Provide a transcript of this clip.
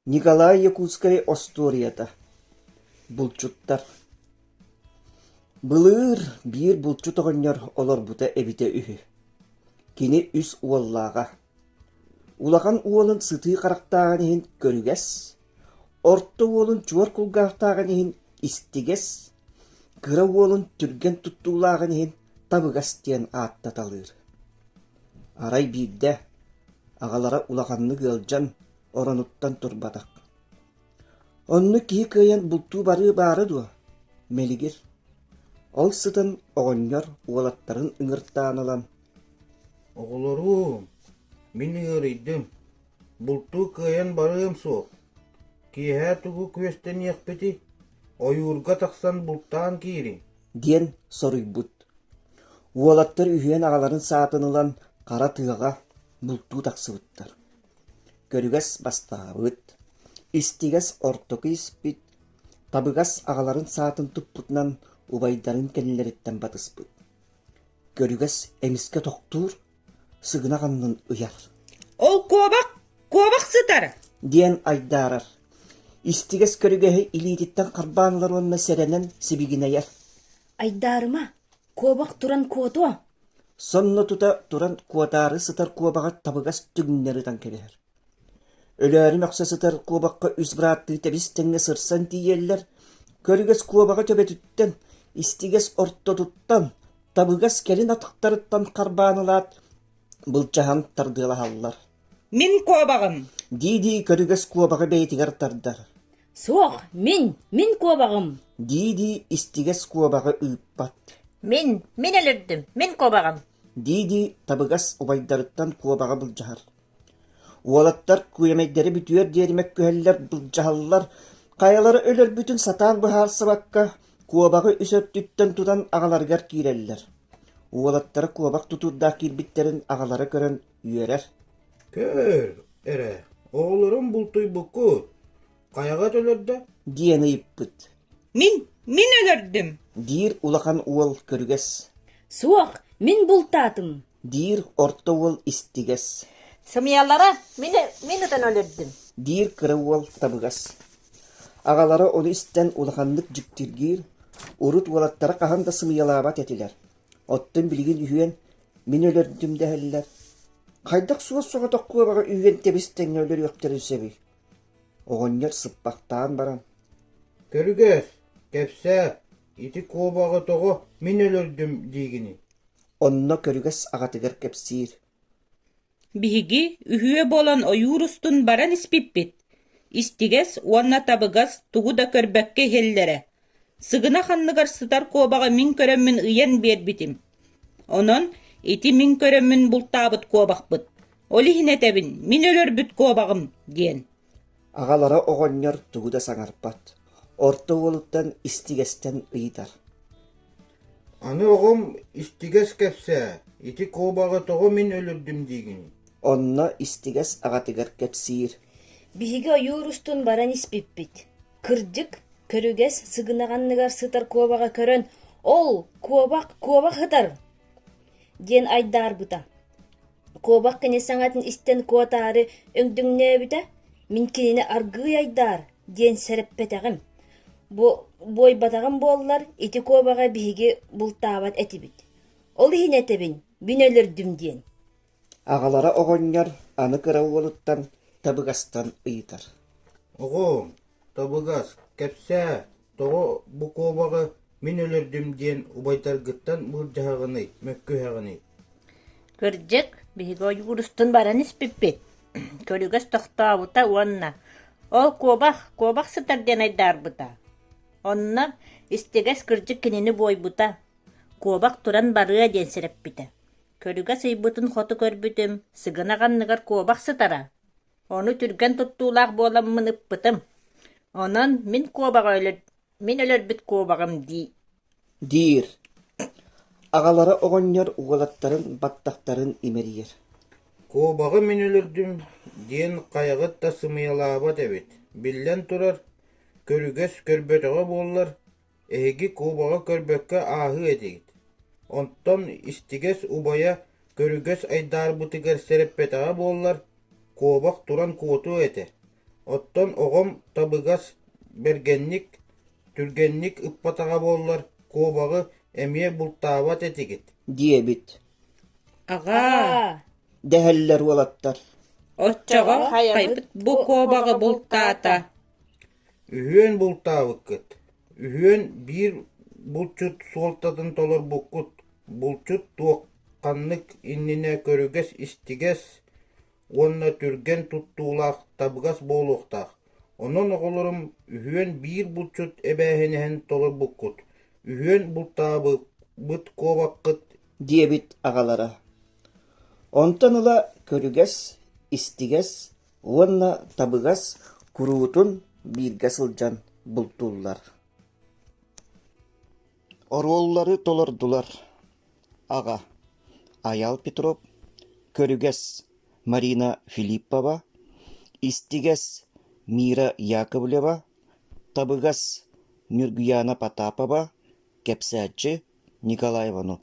Николай Якутскай остуоруйата Булчуттар Былыр биир булчут оҕонньор олорбута эбитэ үһү. Кини үс уоллааҕа. Улахан уолун сытыы харахтааҕын иһин көрүгэс, орто уолун чуор кулгаахтааҕын иһин истигэс, кыра уолун түргэн туттуулааҕын иһин табыгас диэн ааттаталыыр. Арай биирдэ аҕалара улаханнык ыалдьан оронуттан турбатах. Оннук киһи кыайан бултуу барыы баара дуо? Мэлигир. Ол сытан оҕонньор уолаттарын ыҥыртаан ылан Оҕолоруом, мин ыарыйдым, бултуу кыайан барыам суох. Киэһэ тугу күөстэниэхпитий, ойуурга тахсан бултаан киириҥ диэн соруйбут. Уолаттар үһүөн аҕаларын саатын ылан хара тыаҕа бултуу тахсыбыттар. Көрүгэс бастаабыт, истигэс ортоку испит, табыгас аҕаларын саатын туппутунан убайдарын кэннилэриттэн батыспыт. Көрүгэс эмискэ тохтуур, сыгынах аннын ыйар. Ол куобах, куобах сытар! диэн айдаарар. Истигэс көрүгэһи илиититтэн харбаан ылар уонна сэрэнэн сибигинэйэр. Айдаарыма, куобах туран куотуо! Сонно тута туран куотаары сытар куобаҕа табыгас түҥнэри ытан кэбиһэр. Өлөөрү мөхсө сытар куобахха үс бырааттыы тэбис-тэҥҥэ сырсан тиийэллэр, көрүгэс куобаҕы төбөтүттэн, истигэс ортотуттан, табыгас кэлин атахтарыттан харбаан ылаат, былдьаһан тардыалаһаллар. Мин куобаҕым! дии-дии көрүгэс куобаҕы бэйэтигэр тардар. Суох, мин, мин куобаҕым! дии-дии истигэс куобаҕы ыыппат. Мин, мин өлөрдүм, мин куобаҕым! дии-дии табыгас убайдарыттан куобаҕы былдьаһар. Уолаттар күөмэйдэри бүтүөр диэри мөккүһэллэр, былдьаһаллар, хайалара өлөрбүтүн сатаан быһаарсыбакка, куобаҕы үс өттүттэн тутан аҕаларыгар киирэллэр. Уолаттара куобах тутуурдаах киирбиттэрин аҕалара көрөн үөрэр. Көр эрэ, оҕолорум бултуйбуккут, хайаҕыт өлөрдө? диэн ыйыппыт. Мин, мин өлөрдүм! диир улахан уол көрүгэс. Суох, мин бултаатым! диир орто уол истигэс. Сымыйалара, мин, мин ытан өлөрдүм. диир кыра уол табыгас. Аҕалара ону истэн улаханнык дьиктиргиир, урут уолаттара хаһан да сымыйалаабат этилэр. Оттон билигин үһүөн мин өлөрдүм дэһэллэр. Хайдах суос-соҕотох куобаҕы үһүөн тэбис-тэҥҥэ өлөрүөхтэрин сөбүй? Оҕонньор сыппахтаан баран Көрүгээс, кэпсээ, ити куобаҕы тоҕо мин өлөрдүм диигиний? Онно көрүгэс аҕатыгар кэпсиир Биһиги үһүө буолан ойуур устун баран испиппит, истигэс уонна табыгас тугу да көрбөккө иһэллэрэ. Сыгынах анныгар сытар куобаҕы мин көрөммүн ыйан биэрбитим. Онон ити мин көрөммүн бултаабыт куобахпыт. Ол иһин этэбин, мин өлөрбүт куобаҕым диэн. Аҕалара оҕонньор тугу да саҥарбат, орто уолуттан истигэстэн ыйытар Аны оҕом истигэс кэпсээ, ити куобаҕы тоҕо мин өлөрдүм диигиний? Онно истигэс аҕатыгар кэпсиир Биһиги ойуур устун баран испиппит. Кырдьык, көрүгэс сыгынах анныгар сытар куобаҕы көрөн, «Ол, куобах, куобах сытар!» диэн айдаарбыта. Куобах кини саҥатын истэн куотаары өҥдөҥнөөбүтэ, мин кинини аргыый айдаар диэн сэрэппэтэҕим. Бу буойбатаҕым буоллар, ити куобаҕы биһиги бултаабат этибит. Ол иһин этэбин, мин өлөрдүм диэн. Аҕалара оҕонньор аны кыра уолуттан табыгастан ыйытар Оҕом, табыгас, кэпсээ, тоҕо бу куобаҕы мин өлөрдүм диэн убайдаргыттан былдьаһаҕыный, мөккүһэҕиний? Кырдьык, биһиги ойуур устун баран испиппит. Көрүгэс тохтообута уонна «Ол куобах, куобах сытар» диэн айдаарбыта. Онно истигэс кырдьык кинини буойбута, куобах туран барыа диэн сэрэппитэ. Көрүгэс ыйбытын хоту көрбүтүм, сыгынах анныгар куобах сытара. Ону түргэн туттуулаах буоламмын ыппытым. Онон мин куобаҕы өлөр, мин өлөрбүт куобаҕым дии диир. Аҕалара оҕонньор уолаттарын баттахтарын имэрийэр Куобаҕы мин өлөрдүм диэн хайаҕыт да сымыйалаабат эбит. Биллэн турар, көрүгэс көрбөтөҕө буоллар, Эһиги куобаҕы көрбөккө ааһыа этигит, онтон истигэс убайа көрүгэс айдаарбытыгар сэрэппэтэҕэ буоллар, куобах туран куотуо этэ. Оттон оҕом табыгас бэргэнник, түргэнник ыппатаҕа буоллар, куобаҕы эмиэ бултаабат этигит диэбит. Аҕаа, дэһэллэр уолаттар. Оччоҕо хайабыт бу куобаҕы бултаата? Үһүөн бултаабыккыт, үһүөн биир булчут суолтатын толорбуккут, булчут туохханнык иннинэ көрүгэс истигэс уонна түргэн туттуулаах табыгас буолуохтаах, онон оҕолорум үһүөн биир булчут эбээһинэһин толорбуккут, үһүөн бултаабыт куобаххыт диэбит аҕалара. Онтон ыла көрүгэс, истигэс уонна табыгас куруутун бииргэ сылдьан бултууллар. Оруоллары толордулар: аҕа Айаал Петров, көрүгэс Марина Филиппова, истигэс Мира Яковлева, табыгас Ньургуйаана Потапова, кэпсээччи Николай Иванов.